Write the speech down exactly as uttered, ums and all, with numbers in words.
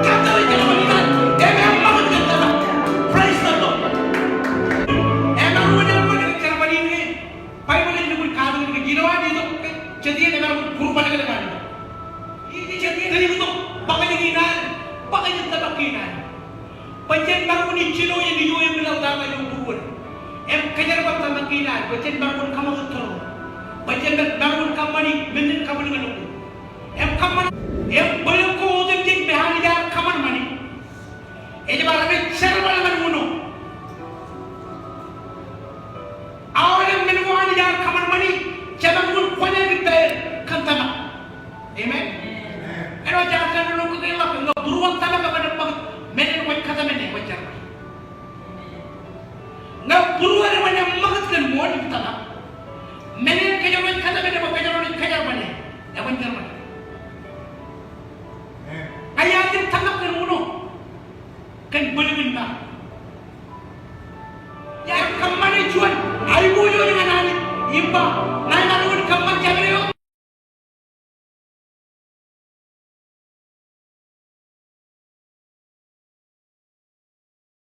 Kōttar ej jerbal in an, im eṃṃakūt kōn tōmak. Praise the Lord. Emaroñ in eṃṃan kōn jerbal in ke, Baibōḷ ej lukkuun katakin ke jino an itok ke jet iien emaroñ in būrubalōklōk an itok. Jet iien ej itok bōktok in an, bōktok in tōmak kein an. Bwe jen maroñ in jino iien ijo eṃwilaḷ tata ilo būruon im kōjerbal tōmak kein an, bwe jen maroñ in kōṃakūt tōre, bwe jen maroñ in kōṃṃani men in kabwilōñlōñ. Im kōṃṃan, im bōlen ko otemjej me Anij ear kōṃanṃani, ej bar rej jerbal ñan uno. Aolep men ko Anij ear kōṃanṃani, jemaroñ in kwōnaaj pād kōn tōmak. Amen. Āinwōt jaar ḷọk ke ñe būruon tōmak eban eṃṃakūt, men in kwōj kōtmāne kwōj jerbal. Ñe būruon eban eṃṃakūt kōn ṃool im tōmak, men in kōjro ej kōtmāne bwe kōjro ej kōjerbale, eban jerbale. Ña iar jab tōmak kōn uno kōn bōlen in ba, iar kōṃṃane juon aiboojoj ñan Anij im ba,